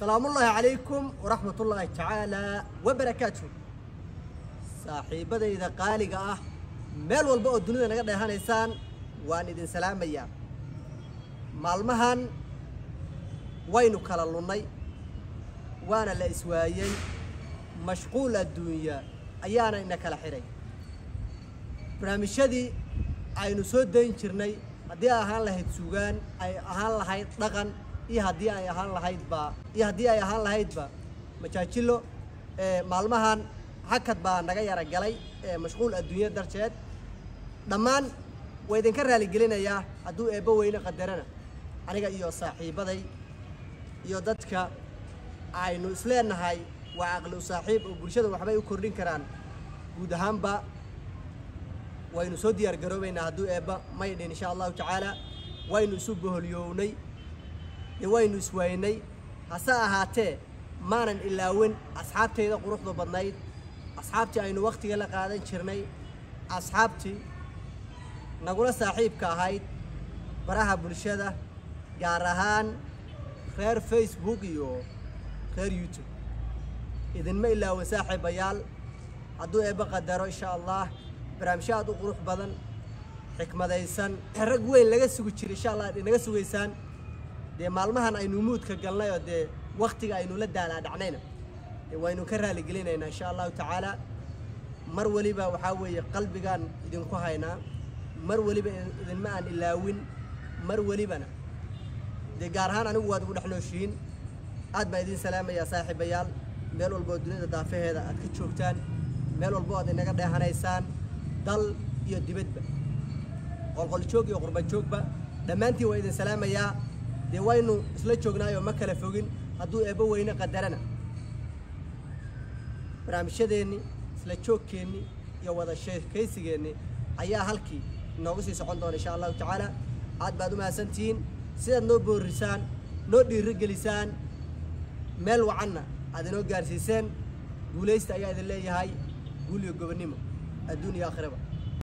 Salaamullaahi calaykum waraxmatullaahi tacaala wabarakaatuh. Saaxiibadayda qaaliga ah, meel walba oo dunida naga dheehanaysaan, waan idin salaamayaa. Maalmahan waynu kala lunnay, waana la iswaayey, mashquul adduunya ayaana ina kala xidhay. Barnaamijyadii aynu soo dayn jirnay, haddii ay ahaan lahayd suugaan, ay ahaan lahayd dhaqan, iyo haddii ay ahaan lahaydba iyo haddii ay ahaan lahaydba majaajilo, maalmahan hakad baa naga yara galay mashquul adduunya darteed. Dhammaan waa idinka raaligelinayaa. Hadduu eebbo weyne qadarana, aniga iyo saaxiibaday iyo dadka aynu isleenahay waa caqli u saaxiib oo bulshada waxbay u kordhin karaan, guud ahaanba waynu soo diyaar garoobaynaa hadduu eebba maydhin, insha Allahu tacaala. Waynu isu boholyownay, dee waynu iswaynay, hase ahaatee maanan ilaawin asxaabtayda quruxda badnayd, asxaabtii aynu wakhtiga la qaadan jirnay, asxaabtii nagula saaxiibka ahayd baraha bulshada, gaar ahaan reer Facebook iyo reer YouTube. Idinma ilaawin, saaxiibayaal. Hadduu eebba qadaro, insha Allah, barnaamijyo aad u qurux badan, xikmadaysan, rag weyn laga sugi jiray, insha Allah aad inaga sugaysaan. Dee maalmahan aynu muudka galnay oo dee waktiga aynu la daalaa dhacnayna, dee waynu ka raaligelinaynaa, insha Allahu tacaala. Mar weliba waxaa weeye qalbigaan idinku haynaa, mar weliba idinma aan ilaawin, mar welibana dee gaar ahaan anigu waad igu dhex nooshihiin. Aad baan idin salaamayaa, saaxiibayaal, meel walba oo dunida daafaheeda aad ka joogtaan, meel walbo aad inaga dheehanaysaan, dal iyo dibadba, qolqoljoog iyo qurba joogba, dhammaantiin waa idin salaamayaa. Dee waynu isla joognaayoo ma kala fogin. Hadduu eebbo weyne qadarana, barnaamijyadeenni, isla joogkeenni iyo wada sheekaysigeenni ayaa halkii inoogu sii socon doona, insha Allahu tacaala. Aad baad u mahadsantihiin sidaad noo boorisaan, noo dhiirigelisaan, meel wacanna aad inoo gaarsiiseen. Guulaysta ayaa idin leeyahay, guul iyo gobonnimo adduun iyo aakhiraba.